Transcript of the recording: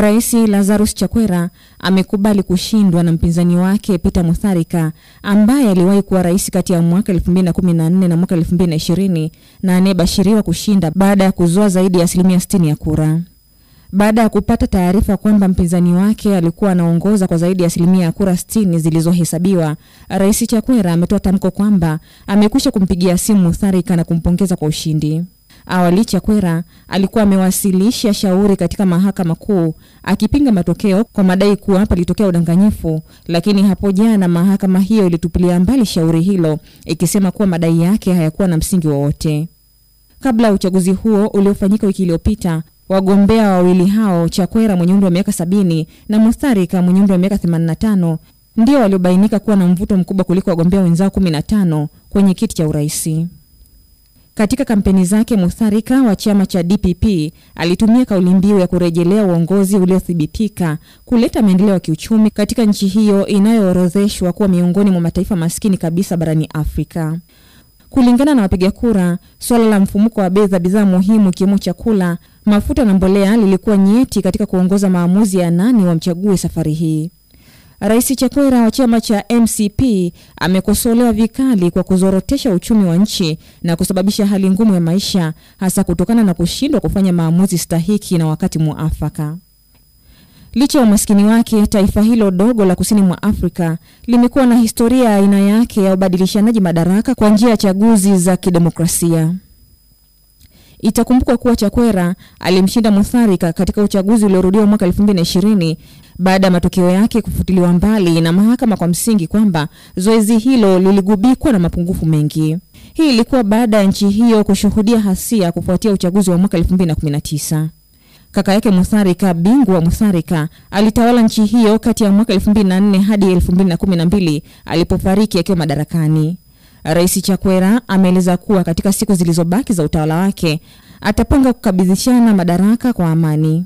Rais Lazarus Chakwera amekubali kushindwa na mpinzani wake Peter Mutharika ambaye aliwahi kuwa rais kati ya mwaka 2014 na mwaka 2020 na anayebashiriwa kushinda baada ya kuzoa zaidi ya 60% ya kura. Baada ya kupata taarifa kwamba mpinzani wake alikuwa anaongoza kwa zaidi ya asilimia ya kura 60 zilizohesabiwa, Rais Chakwera ametoa tamko kwamba amekwisha kumpigia simu Mutharika na kumpongeza kwa ushindi. Awali Chakwera alikuwa amewasilisha shauri katika mahakama kuu akipinga matokeo kwa madai kuwa palitokea udanganyifu, lakini hapo jana mahakama hiyo ilitupilia mbali shauri hilo ikisema kuwa madai yake hayakuwa na msingi wowote. Kabla uchaguzi huo uliofanyika wiki iliyopita, wagombea wawili hao, Chakwera mwenye umri wa miaka 70 na Mutharika mwenye umri wa miaka 85, ndio waliobainika kuwa na mvuto mkubwa kuliko wagombea wenzao 15 kwenye kiti cha urais. Katika kampeni zake, Mutharika wa chama cha DPP alitumia kauli mbiu ya kurejelea uongozi uliothibitika kuleta maendeleo ya kiuchumi katika nchi hiyo inayoorodheshwa kuwa miongoni mwa mataifa maskini kabisa barani Afrika. Kulingana na wapiga kura, swala la mfumuko wa bei za bidhaa muhimu ikiwemo chakula, mafuta na mbolea lilikuwa nyeti katika kuongoza maamuzi ya nani wamchague safari hii. Rais Chakwera wa chama cha MCP amekosolewa vikali kwa kuzorotesha uchumi wa nchi na kusababisha hali ngumu ya maisha, hasa kutokana na kushindwa kufanya maamuzi stahiki na wakati muafaka. Licha ya umaskini wake, taifa hilo dogo la kusini mwa Afrika limekuwa na historia ya aina yake ya ubadilishanaji madaraka kwa njia ya chaguzi za kidemokrasia. Itakumbukwa kuwa Chakwera alimshinda Mutharika katika uchaguzi uliorudiwa mwaka 2020 baada ya matokeo yake kufutiliwa mbali na mahakama kwa msingi kwamba zoezi hilo liligubikwa na mapungufu mengi. Hii ilikuwa baada ya nchi hiyo kushuhudia hasia kufuatia uchaguzi wa mwaka 2019. Kaka yake Mutharika, Bingu wa Mutharika, alitawala nchi hiyo kati ya mwaka 2004 hadi 2012 alipofariki akiwa madarakani. Rais Chakwera ameeleza kuwa katika siku zilizobaki za utawala wake atapanga kukabidhishana madaraka kwa amani.